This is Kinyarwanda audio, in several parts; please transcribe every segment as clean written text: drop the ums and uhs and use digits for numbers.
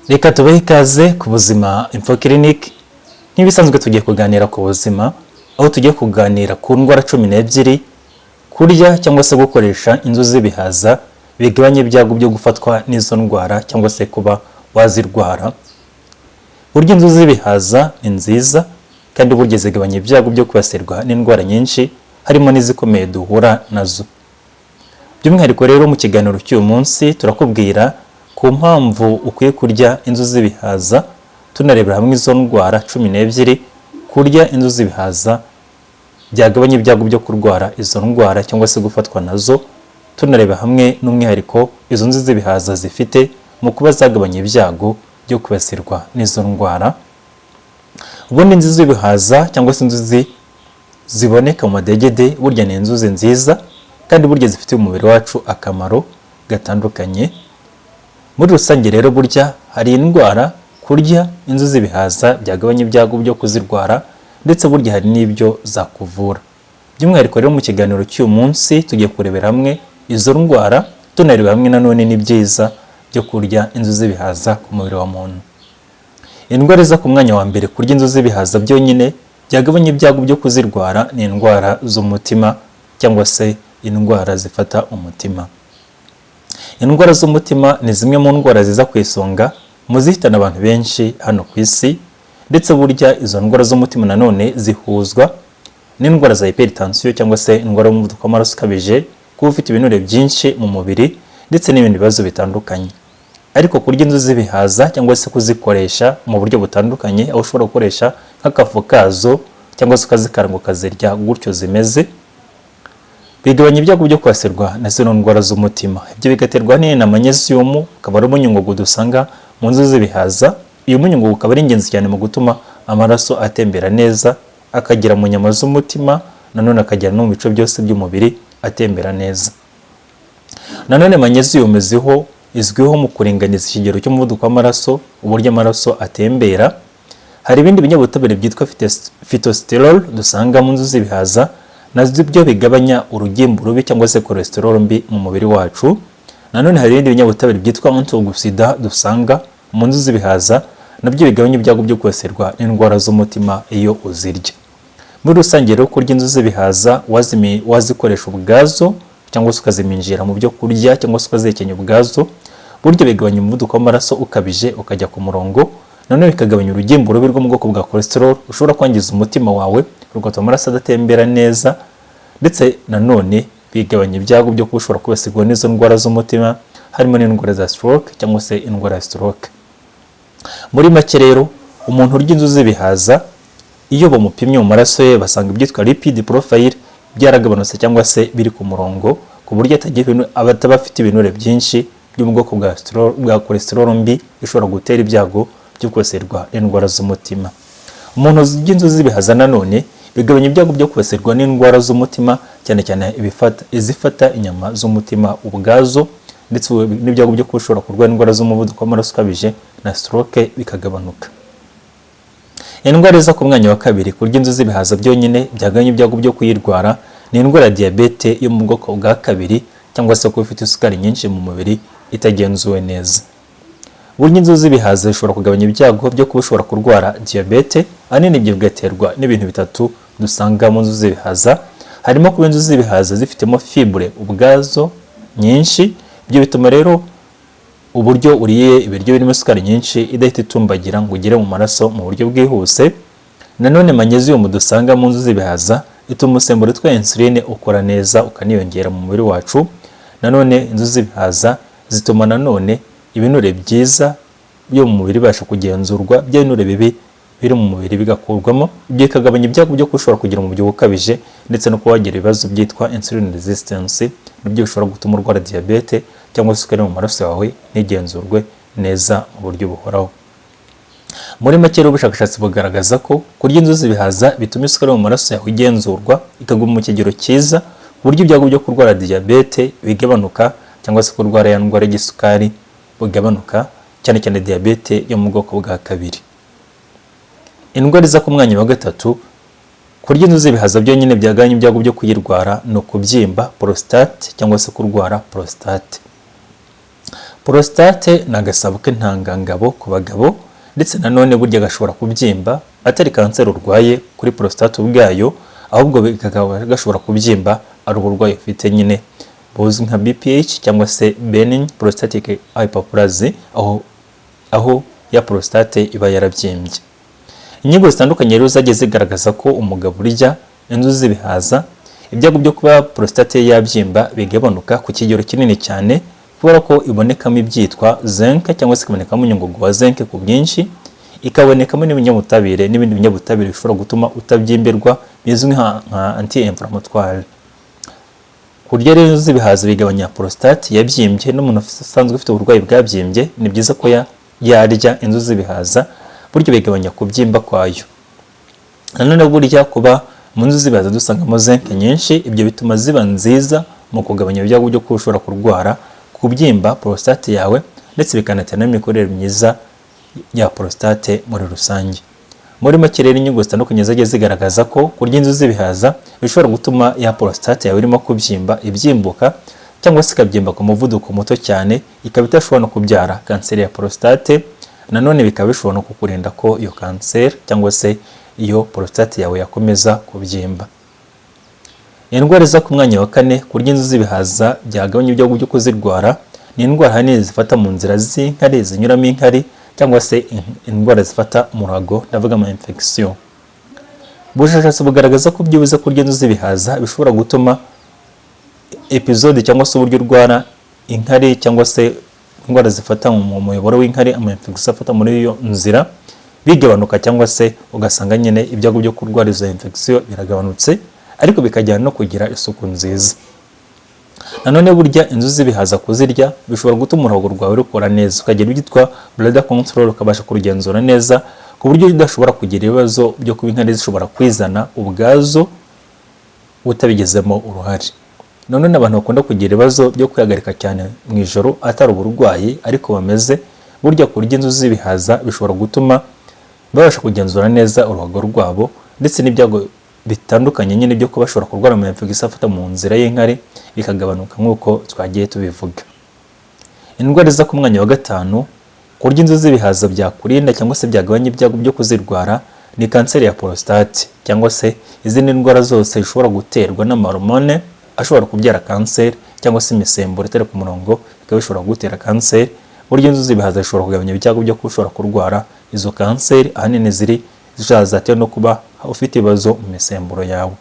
Reka tubahe ikaze ku Buzima Info Clinic. Nk'ibisanzwe, tugiye kuganira ku buzima, aho tugiye kuganira ku ndwara 12 kurya cyangwa se gukoresha inzuzi z'ibihaza bigabanya ibyago byo gufatwa n'izo ndwara cyangwa se kuba wazirwara. Burya inzuzi z'ibihaza ni nziza, kandi burya zigabanya ibyago byo kwibasirwa n'indwara nyinshi, harimo n'izikomeye duhura nazo. By'umwihariko rero, mu kiganiro cy'uyu munsi turakubwira ku mpamvu ukwiye kurya inzuzi z'ibihaza, tunarebera hamwe izo ndwara 12 kurya inzuzi z'ibihaza byagabanya ibyago byo kurwara izo ndwara cyangwa se gufatwa nazo, tunareba hamwe n'umwihariko izo nzuzi z'ibihaza zifite mu kuba zagabanya ibyago byo kwibasirwa n'izo ndwara. Ubundi inzuzi z'ibihaza cyangwa se inzuzi ziboneka mu madegede, burya ni inzuzi nziza, kandi burya zifitiye umubiri wacu akamaro gatandukanye. Muri rusange rero, burya hari indwara kurya inzuzi z'ibihaza byagabanya ibyago byo kuzirwara, ndetse burya hari n'ibyo zakuvura. By'umwihariko rero, mu kiganiro cy'uyu munsi tugiye kurebera hamwe izo ndwara, tunareba hamwe nanone n'ibyiza byo kurya inzuzi z'ibihaza ku mubiri wa muntu. Indwara iza ku mwanya wa mbere kurya inzuzi z'ibihaza byonyine byagabanya ibyago byo kuzirwara ni indwara z'umutima cyangwa se indwara zifata umutima. Indwara z'umutima ni zimwe mu ndwara ziza ku isonga mu zihitana abantu benshi hano ku isi, ndetse burya izo ndwara z'umutima nanone zihuzwa n'indwara za hypertension cyangwa se indwara y'umuvuduko w'amaraso ukabije, kuba ufite ibinure byinshi mu mubiri, ndetse n'ibindi bibazo bitandukanye. Ariko kurya inzuzi z'ibihaza cyangwa se kuzikoresha mu buryo butandukanye, aho ushobora gukoresha nk'akafu kazo cyangwa se ukazikaranga ukazirya gutyo zimeze, bigabanya ibyago byo kwibasirwa na zino ndwara z'umutima. Ibyo bigaterwa na magnesium, ukaba ari umunyungugu dusanga mu nzuzi z'ibihaza. Uyu munyungugu ukaba ari ingenzi cyane mu gutuma amaraso atembera neza, akagera mu nyama z'umutima, nanone akagera no mu bice byose by'umubiri atembera neza. Nanone magnesium izwiho mu kuringaniza ikigero cy'umuvuduko w'amaraso, uburyo amaraso atembera. Hari ibindi binyabutabire byitwa phytosterol dusanga mu nzuzi z'ibihaza, nabyo byo bigabanya urugimbu rubi cyangwa se cholesterol mbi mu mubiri wacu. Nanone hari ibindi binyabutabire byitwa antioxidant dusanga mu nzuzi z'ibihaza, nabyo bigabanya ibyago byo kwibasirwa n'indwara z'umutima iyo uzirya. Muri rusange rero, kurya inzuzi z'ibihaza wazikoresha ubwazo cyangwa se ukaziminjira mu byo kurya cyangwa se ukazihekenya ubwazo, burya bigabanya umuvuduko w'amaraso ukabije ukajya ku murongo. Nanone bikagabanya urugimbu rubi rwo mu bwoko bwa cholesterol ushobora kwangiza umutima wawe, rugatuma amaraso adatembera neza, ndetse nanone bigabanya ibyago byo kuba ushobora kwibasirwa n'izo ndwara z'umutima, harimo n'indwara za stroke cyangwa se indwara ya stroke. Muri make rero, umuntu urya inzuzi z'ibihaza, iyo bamupimye mu maraso ye basanga ibyitwa lipid profile byaragabanutse cyangwa se biri ku murongo, ku buryo ataba afite ibinure byinshi byo mu bwoko bwa cholesterol mbi ishobora gutera ibyago byo kwibasirwa n'indwara z'umutima. Umuntu urya inzuzi z'ibihaza nanone bigabanya ibyago byo kwibasirwa n'indwara z'umutima, cyane cyane izifata inyama z'umutima ubwazo, ndetse n'ibyago byo kuba ushobora kurwara indwara z'umuvuduko w'amaraso ukabije na stroke bikagabanuka. Indwara iza ku mwanya wa kabiri kurya inzuzi z'ibihaza byonyine byagabanya ibyago byo kuyirwara ni indwara ya diyabete yo mu bwoko bwa kabiri, cyangwa se kuba ufite isukari nyinshi mu mubiri itagenzuwe neza. Burya inzuzi z'ibihaza zishobora kugabanya ibyago byo kuba ushobora kurwara diyabete. Ahanini ibyo bigaterwa n'ibintu bitatu dusanga mu nzuzi z'ibihaza, harimo kuba inzuzi z'ibihaza zifitemo fibre ubwazo nyinshi. Ibyo bituma rero uburyo uriye ibiryo birimo isukari nyinshi idahita itumbagira ngo ugere mu maraso mu buryo bwihuse. Nanone magnesium dusanga mu nzuzi z'ibihaza ituma umusemburo witwa insuline ukora neza, ukaniyongera mu mubiri wacu. Nanone inzuzi z'ibihaza zituma nanone ibinure byiza byo mu mubiri bibasha kugenzurwa, bya binure bibi biri mu mubiri bigakurwamo. Ibyo bikagabanya ibyago byo kuba ushobora kugira umubyibuho ukabije, ndetse no kuba wagira ibibazo byitwa insulin resistance, nabyo bishobora gutuma urwara diyabete cyangwa se isukari mu maraso yawe ntigenzurwe neza mu buryo buhoraho. Muri make rero, ubushakashatsi bugaragaza ko kurya inzuzi z'ibihaza bituma isukari mu maraso yawe igenzurwa, ikaguma mu kigero cyiza, ku buryo ibyago byo kurwara diyabete bigabanuka, cyangwa se kurwara ya ndwara y'igisukari bugabanuka, cyane cyane diyabete yo mu bwoko bwa kabiri. Indwara iza ku mwanya wa gatatu kurya inzuzi z'ibihaza byonyine byagabanya ibyago byo kuyirwara ni ukubyimba prostate cyangwa se kurwara prostate. Prostate ni agasabo k'intangangabo ku bagabo, ndetse nanone burya gashobora kubyimba atari kanseri urwaye kuri prostate ubwayo, ahubwo kakaba gashobora kubyimba ari uburwayi ufite nyine buzwi nka BPH cyangwa se benign prostatic hyperplasia, aho ya prostate iba yarabyimbye. Inyigo zitandukanye rero zagiye zigaragaza ko umugabo urya inzuzi z'ibihaza, ibyago byo kuba prostate ye yabyimba bigabanuka ku kigero kinini cyane, kubera ko ibonekamo ibyitwa zinc cyangwa se ikabonekamo umunyungugu wa zinc ku bwinshi, ikabonekamo n'ibinyabutabire n'ibindi binyabutabire bishobora gutuma utabyimbirwa, bizwi nka anti inflammatoire. Kurya rero inzuzi z'ibihaza bigabanya prostate yabyimbye, n'umuntu usanzwe ufite uburwayi bwabyimbye ni byiza ko yarya inzuzi z'ibihaza, buryo bigabanya kubyimba kwayo. Nanone burya kuba mu nzuzi z'ibihaza dusangamo zinc nyinshi, ibyo bituma ziba nziza mu kugabanya ibyago byo kuba ushobora kurwara kubyimba prostate yawe, ndetse bikanatera n'imikorere myiza ya prostate muri rusange. Muri make rero, inyigo zitandukanye zagiye zigaragaza ko kurya inzuzi z'ibihaza bishobora gutuma ya prostate yawe irimo kubyimba ibyimbuka, cyangwa se ikabyimba ku muvuduko muto cyane, ikaba idashobora no kubyara kanseri ya prostate. Nanone bikaba bishobora no kukurinda ko iyo kanseri cyangwa se iyo prostate yawe yakomeza kubyimba. Indwara iza ku mwanya wa kane kurya inzuzi z'ibihaza byagabanya ibyago byo kuzirwara ni indwara ahanini zifata mu nzira z'inkari, zinyuramo inkari, cyangwa se indwara zifata mu ruhago, ndavuga ama infection. Ubushakashatsi bugaragaza ko byibuze kurya inzuzi z'ibihaza bishobora gutuma episode cyangwa se uburyo urwara inkari cyangwa se indwara zifata mu muyoboro w'inkari, ama infection afata muri iyo nzira, bigabanuka, cyangwa se ugasanga nyine ibyago byo kurwara izo infection biragabanutse, ariko bikajyana no kugira isuku nziza. Nanone burya inzuzi z'ibihaza kuzirya bishobora gutuma uruhago rwawe rukora neza, ukagira ibyitwa bladder control, ukabasha kurugenzura neza ku buryo udashobora kugira ibibazo byo kuba inkari zishobora kwizana ubwazo utabigizemo uruhare. None abantu bakunda kugira ibibazo byo kwihagarika cyane mu ijoro atari uburwayi ariko bameze, burya kurya inzuzi z'ibihaza bishobora gutuma babasha kugenzura neza uruhago rwabo, ndetse n'ibyago bitandukanye nyine byo kuba bashobora kurwara ama infection afata mu nzira y'inkari bikagabanuka, nk'uko twagiye tubivuga. Indwara iza ku mwanya wa gatanu kurya inzuzi z'ibihaza byakurinda cyangwa se byagabanya ibyago byo kuzirwara ni kanseri ya prostate, cyangwa se izindi ndwara zose zishobora guterwa n'amahormone ashobora kubyara kanseri, cyangwa se imisemburo itari ku murongo bikaba bishobora kugutera kanseri. Burya inzuzi z'ibihaza zishobora kugabanya ibyago byo kuba ushobora kurwara izo kanseri, ahanini ziri zatewe no kuba ufite ibibazo mu misemburo yawe.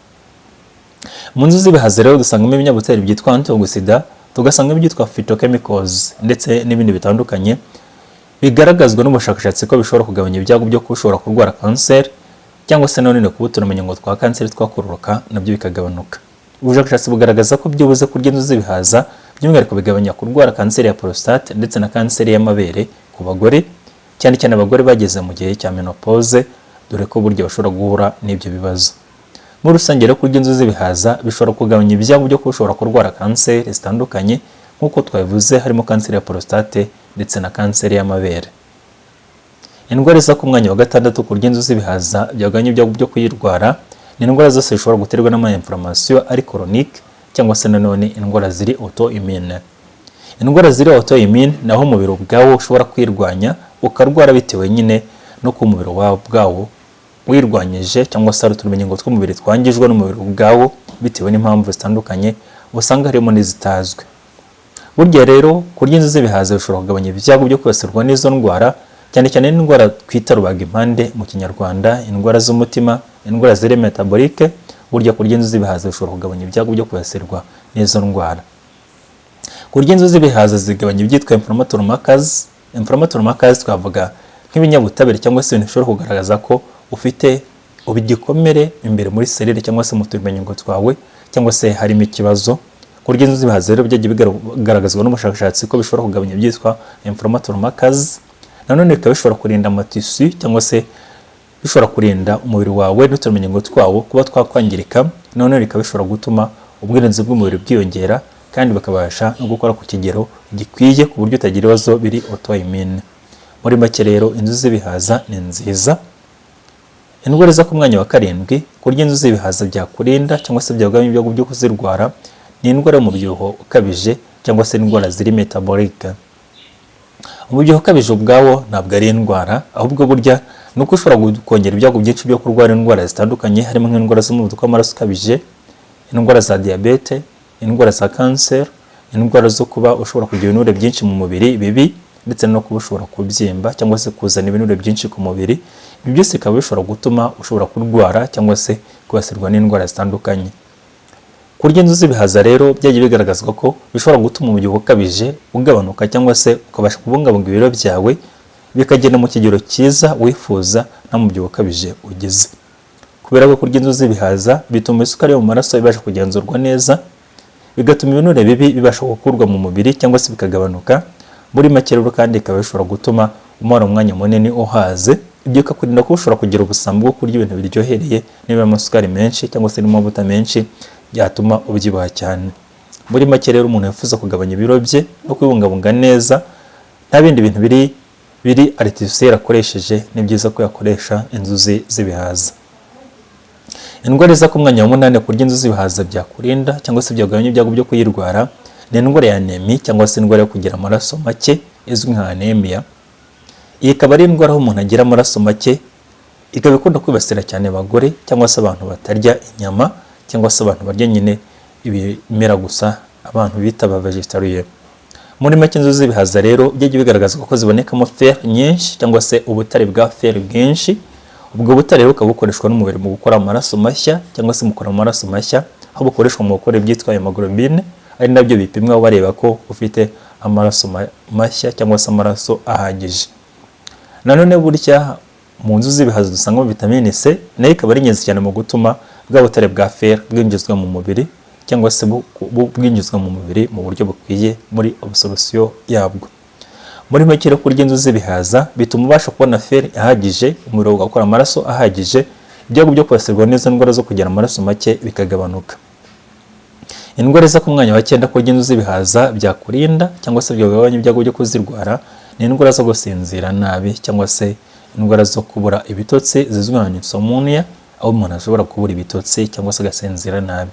Mu nzuzi z'ibihaza rero dusangamo ibinyabutabire byitwa antioxidant, tugasangamo ibyitwa phytochemicals, ndetse n'ibindi bitandukanye bigaragazwa n'ubushakashatsi ko bishobora kugabanya ibyago byo kuba ushobora kurwara kanseri, cyangwa se nanone kuba uturemangingo twa kanseri twakororoka nabyo bikagabanuka. Ubushakashatsi bugaragaza ko byibuze kurya inzuzi z'ibihaza by'umwihariko bigabanya kurwara kanseri ya prostate ndetse na kanseri y'amabere ku bagore, cyane cyane abagore bageze mu gihe cya menopause, dore ko burya bashobora guhura n'ibyo bibazo. Muri rusange rero, kurya inzuzi z'ibihaza bishobora kugabanya ibyago byo kuba ushobora kurwara kanseri zitandukanye, nk'uko twabivuze, harimo kanseri ya prostate ndetse na kanseri y'amabere. Indwara iza ku mwanya wa gatandatu kurya inzuzi z'ibihaza byagabanya ibyago byo kuyirwara ni indwara zose zishobora guterwa n'ama inflammation ari chronique, cyangwa se nanone indwara ziri auto-immune. Indwara ziri auto-immune naho umubiri ubwawo ushobora kwirwanya ukarwara, bitewe nyine no kuba umubiri wawe ubwawo wirwanyije, cyangwa se hari uturemangingo tw'umubiri twangijwe n'umubiri ubwawo bitewe n'impamvu zitandukanye, usanga harimo n'izitazwi. Burya rero kurya inzuzi z'ibihaza bishobora kugabanya ibyago byo kwibasirwa n'izo ndwara, cyane cyane n'indwara twita rubagimpande mu Kinyarwanda, indwara z'umutima, indwara ziri métabolique. Burya kurya inzuzi z'ibihaza bishobora kugabanya ibyago byo kwibasirwa n'izo ndwara. Kurya inzuzi z'ibihaza zigabanya ibyitwa inflammatory markers. Inflammatory markers twavuga nk'ibinyabutabire cyangwa se ibintu bishobora kugaragaza ko ufite igikomere imbere muri serire cyangwa se mu turemangingo twawe, cyangwa se harimo ikibazo. Kurya inzuzi z'ibihaza rero byagiye bigaragazwa n'ubushakashatsi ko bishobora kugabanya ibyitwa inflammatory markers. Nanone bikaba bishobora kurinda amatissu, cyangwa se bishobora kurinda umubiri wawe n'uturemangingo twawo kuba twakwangirika. Nanone bikaba bishobora gutuma ubwirinzi bw'umubiri bwiyongera, kandi bakabasha no gukora ku kigero gikwiye ku buryo utagira ibibazo biri autoimmune. Muri make rero, inzuzi z'ibihaza ni nziza. Indwara iza ku mwanya wa karindwi kurya inzuzi z'ibihaza byakurinda cyangwa se byagabanya ibyago byo kuzirwara ni indwara y'umubyibuho ukabije, cyangwa se indwara ziri métabolique. Umubyibuho ukabije ubwawo ntabwo ari indwara, ahubwo burya ni uko ushobora kongera ibyago byinshi byo kurwara indwara zitandukanye, harimo nk'indwara z'umuvuduko w'amaraso ukabije, indwara za diyabete, indwara za kanseri, indwara zo kuba ushobora kugira ibinure byinshi mu mubiri bibi, ndetse no kuba ushobora kubyimba cyangwa se kuzana ibinure byinshi ku mubiri. Ibi byose bikaba bishobora gutuma ushobora kurwara cyangwa se kwibasirwa n'indwara zitandukanye. Kurya inzuzi z'ibihaza rero byagiye bigaragazwa ko bishobora gutuma umubyibuho ukabije ugabanuka, cyangwa se ukabasha kubungabunga ibiro byawe bikagenda mu kigero cyiza wifuza, nta mubyibuho ukabije ugize. Kubera ko kurya inzuzi z'ibihaza bituma isukari yo mu maraso ibasha kugenzurwa neza, bigatuma ibinure bibi bibasha gukurwa mu mubiri cyangwa se bikagabanuka. Muri make rero kandi bikaba bishobora gutuma umara umwanya munini uhaze, ibyo bikakurinda kuba ushobora kugira ubusambo bwo kurya ibintu biryohereye, niba amasukari menshi cyangwa se n'amavuta menshi byatuma ubyibuha cyane. Muri make rero, umuntu wifuza kugabanya ibiro bye no kubibungabunga neza, nta bindi bintu biri artificiel akoresheje, ni byiza ko yakoresha inzuzi z'ibihaza. Indwara iza ku mwanya wa munani kurya inzuzi z'ibihaza byakurinda cyangwa se byagabanya ibyago byo kuyirwara ni indwara ya anémie, cyangwa se indwara yo kugira amaraso make izwi nka anemia. Iyi ikaba ari indwara aho umuntu agira amaraso make, ikaba ikunda kwibasira cyane abagore cyangwa se abantu batarya inyama, cyangwa se abantu barya nyine ibimera gusa, abantu bita ba vegetarian. Muri make, inzuzi z'ibihaza rero byagiye bigaragazwa ko zibonekamo fer nyinshi, cyangwa se ubutare bwa fer bwinshi. Ubwo butare rero bukaba bukoreshwa n'umubiri mu gukora amaraso mashya, cyangwa se mu gukora amaraso mashya, aho bukoreshwa mu gukora ibyitwa hémoglobine, ari nabyo bipimwa bareba ko ufite amaraso mashya cyangwa se amaraso ahagije. Nanone burya mu nzuzi z'ibihaza dusangamo vitamine C, nayo ikaba ari ingenzi cyane mu gutuma bwa butare bwa fer bwinjizwa mu mubiri, cyangwa se bwinjizwa mu mubiri mu buryo bukwiye muri absorption yabwo. Muri make rero, kurya inzuzi z'ibihaza bituma ubasha kubona fer ihagije, umubiri ugakora amaraso ahagije, ibyago byo kwibasirwa n'izo ndwara zo kugira amaraso make bikagabanuka. Indwara iza ku mwanya wa cyenda kurya inzuzi z'ibihaza byakurinda cyangwa se byagabanya ibyago byo kuzirwara ni indwara zo gusinzira nabi, cyangwa se indwara zo kubura ibitotsi zizwi nka insomnia, aho umuntu ashobora kubura ibitotsi cyangwa se agasinzira nabi.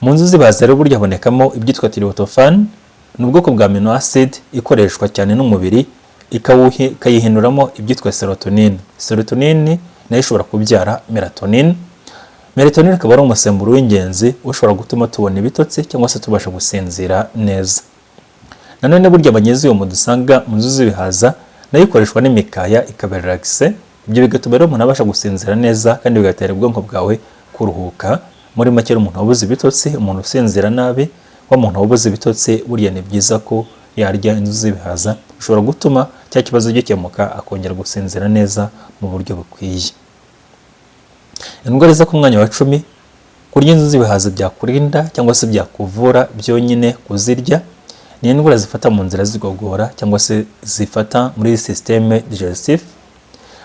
Mu nzuzi z'ibihaza rero burya habonekamo ibyitwa tryptophan, ni ubwoko bwa amino acid ikoreshwa cyane n'umubiri, ikayihinduramo ibyitwa serotonin. Serotonin nayo ishobora kubyara melatonin. Melatonin ikaba ari umusemburo w'ingenzi ushobora gutuma tubona ibitotsi cyangwa se tubasha gusinzira neza. Nanone burya magnesium dusanga mu nzuzi z'ibihaza nayo ikoreshwa n'imikaya, ikaba relaxe. Ibyo bigatuma rero umuntu abasha gusinzira neza, kandi bigatera ubwonko bwawe kuruhuka. Muri make, umuntu wabuze ibitotsi, umuntu usinzira nabi, wa muntu wabuze ibitotsi, burya ni byiza ko yarya inzuzi z'ibihaza, bishobora gutuma cya kibazo gikemuka, akongera gusinzira neza mu buryo bukwiye. Indwara iza ku mwanya wa 10 kurya inzuzi z'ibihaza byakurinda cyangwa se byakuvura byonyine kuzirya ni indwara zifata mu nzira z'igogora, cyangwa se zifata muri système digestif.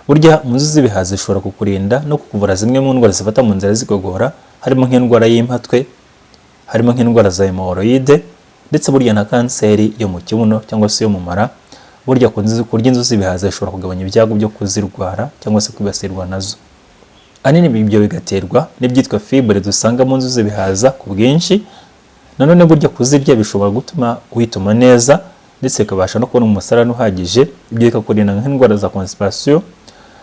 Burya mu nzuzi z'ibihaza zishobora kukurinda no kukuvura zimwe mu ndwara zifata mu nzira z'igogora, harimo nk'indwara y'impatwe, harimo nk'indwara za hémorroïdes, ndetse burya na kanseri yo mu kibuno cyangwa se yo mu mara. Burya kurya inzuzi z'ibihaza bishobora kugabanya ibyago byo kuzirwara cyangwa se kwibasirwa nazo. Ahanini ibyo bigaterwa n'ibyitwa fibre dusanga mu nzuzi z'ibihaza ku bwinshi. Nanone burya kuzirya bishobora gutuma wituma neza, ndetse bikabasha no kubona umusarani uhagije, ibyo bikakurinda nk'indwara za constipation.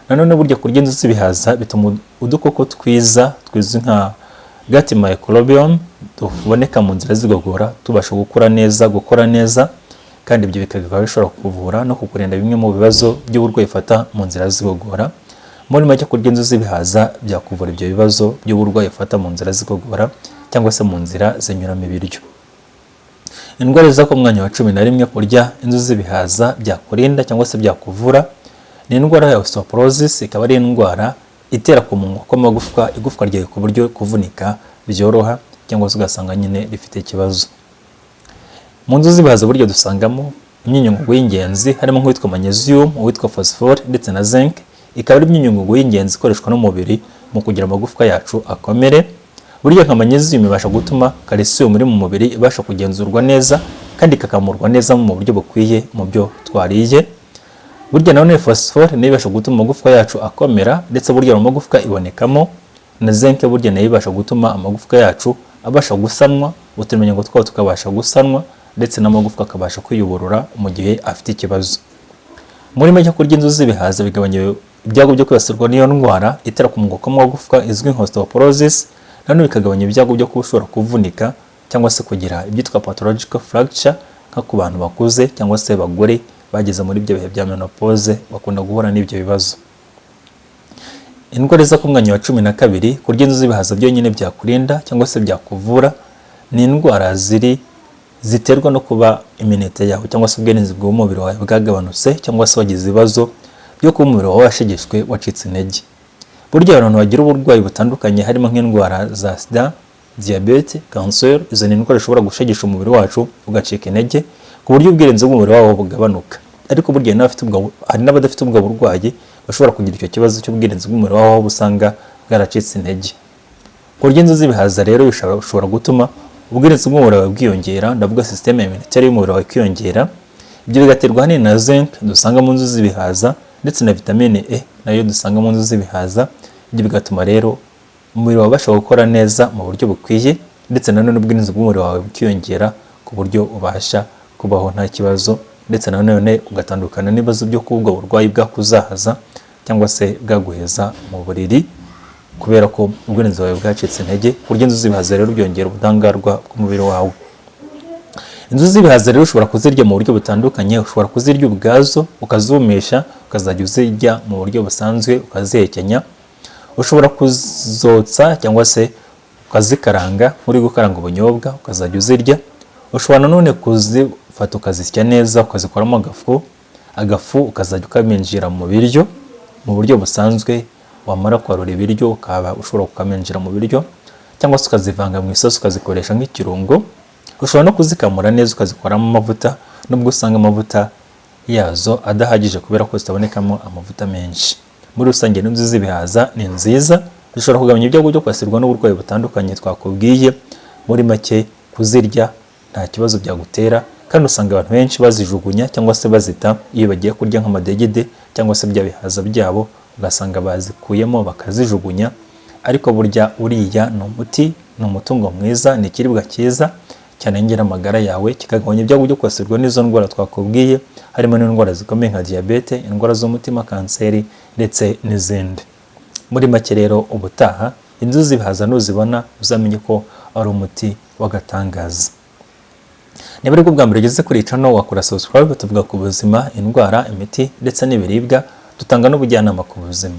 Nanone burya kurya inzuzi z'ibihaza bituma udukoko twiza twizwi nka gut microbiome tuboneka mu nzira z'igogora tubasha gukura neza, gukora neza, kandi ibyo bikaba bishobora kukuvura no kukurinda bimwe mu bibazo by'uburwayi bifata mu nzira z'igogora. Muri make, kurya inzuzi z'ibihaza byakuvura ibyo bibazo by'uburwayi bufata mu nzira z'igogora, cyangwa se mu nzira zinyuramo ibiryo. Indwara iza ku mwanya wa 11 kurya inzuzi z'ibihaza byakurinda cyangwa se byakuvura ni indwara ya osteoporosis, ikaba ari indwara itera kumungwa kw'amagufwa, igufwa ryawe ku buryo kuvunika byoroha, cyangwa se ugasanga nyine rifite ikibazo. Mu nzuzi z'ibihaza burya dusangamo imyunyungugu y'ingenzi, harimo nk'uwitwa magnesium, uwitwa phosphore ndetse na zinc, ikaba ari imyunyungugu y'ingenzi ikoreshwa n'umubiri mu kugira amagufwa yacu akomere. Burya nka magnesium ibasha gutuma calcium iri mu mubiri ibasha kugenzurwa neza, kandi ikakamurwa neza mu buryo bukwiye mu byo twariye. Burya nanone phosphore nayo ibasha gutuma amagufwa yacu akomera, ndetse burya mu magufwa ibonekamo na zinc. Burya nayo ibasha gutuma amagufwa yacu abasha gusanwa, uturemangingo twabo tukabasha gusanwa. ndetse n'amagufwa akabasha kwiyuburura mu gihe afite ikibazo. Muri make, kurya inzuzi z'ibihaza bigabanya ibyago byo kwibasirwa n'iyo ndwara itera kumuga kw'amagufwa izwi nka osteoporosis. Nanone bikagabanya ibyago byo kuba ushobora kuvunika cyangwa se kugira ibyitwa pathological fracture, nko ku bantu bakuze cyangwa se abagore bageze muri ibyo bihe bya menopause bakunda guhura n'ibyo bibazo. Indwara iza ku mwanya wa 12 kurya inzuzi z'ibihaza byonyine byakurinda cyangwa se byakuvura ni indwara ziterwa no kuba immunité yawe cyangwa se ubwirinzi bw'umubiri wawe bwagabanutse, cyangwa se wagize ibibazo byo kuba umubiri wawe washegeshwe, wacitse intege. Burya abantu bagira uburwayi butandukanye, harimo nk'indwara za sida, diyabete, kanseri, izo ni indwara zishobora gushegesha umubiri wacu ugacika intege ku buryo ubwirinzi bw'umubiri wabo bugabanuka. Ariko burya hari n'abadafite ubwo burwayi bashobora kugira icyo kibazo cy'ubwirinzi bw'umubiri wabo usanga bwaracitse intege. Kurya inzuzi z'ibihaza rero bishobora gutuma ubwirinzi bw'umubiri wawe bwiyongera, ndavuga système immunitaire y'umubiri wawe ikiyongera. Ibyo bigaterwa ahanini na zinc dusanga mu nzuzi z'ibihaza ndetse na vitamine E nayo dusanga mu nzuzi z'ibihaza. Ibyo bigatuma rero umubiri wawe ubasha gukora neza mu buryo bukwiye, ndetse nanone ubwirinzi bw'umubiri wawe bukiyongera ku buryo ubasha kubaho nta kibazo, ndetse nanone ugatandukana n'ibibazo byo kuba ubwo burwayi bwakuzahaza cyangwa se bwaguheza mu buriri kubera ko ubwirinzi bwawe bwacitse intege. Kurya inzuzi z'ibihaza rero byongera ubudahangarwa bw'umubiri wawe. Inzuzi z'ibihaza rero ushobora kuzirya mu buryo butandukanye. Ushobora kuzirya ubwazo, ukazumisha, ukazajya uzirya mu buryo busanzwe, ukazihekenya. Ushobora kuzotsa cyangwa se ukazikaranga nk'uri gukaranga ubunyobwa, ukazajya uzirya. Ushobora nanone kuzifata ukazisya neza, ukazikoramo agafu, ukazajya ukaminjira mu biryo mu buryo busanzwe. Wamara kwarura ibiryo ukaba ushobora kukaminjira mu biryo, cyangwa se ukazivanga mu isosi, ukazikoresha nk'ikirungo. Ushobora no kuzikamura neza ukazikoramo amavuta, nubwo usanga amavuta yazo adahagije kubera ko zitabonekamo amavuta menshi. Muri rusange, n'inzuzi z'ibihaza ni nziza, zishobora kugabanya ibyago byo kwibasirwa n'uburwayi butandukanye twakubwiye. Muri make, kuzirya nta kibazo byagutera, kandi usanga abantu benshi bazijugunya cyangwa se bazita iyo bagiye kurya nk'amadegede cyangwa se bya bihaza byabo, ugasanga bazikuyemo bakazijugunya. Ariko burya uriya ni umuti, ni umutungo mwiza, ni ikiribwa cyiza cyanengera amagara yawe, kikagabanya ibyago byo kwibasirwa n'izo ndwara twakubwiye, harimo n'indwara zikomeye nka diyabete, indwara z'umutima, kanseri ndetse n'izindi. Muri make rero, ubutaha inzuzi z'ibihaza nuzibona uzamenye ko ari umuti w'agatangaza. Niba aribwo bwa mbere ugeze kuri channel, wakora subscribe. Tuvuga ku buzima, indwara, imiti ndetse n'ibiribwa, dutanga n'ubujyanama ku buzima.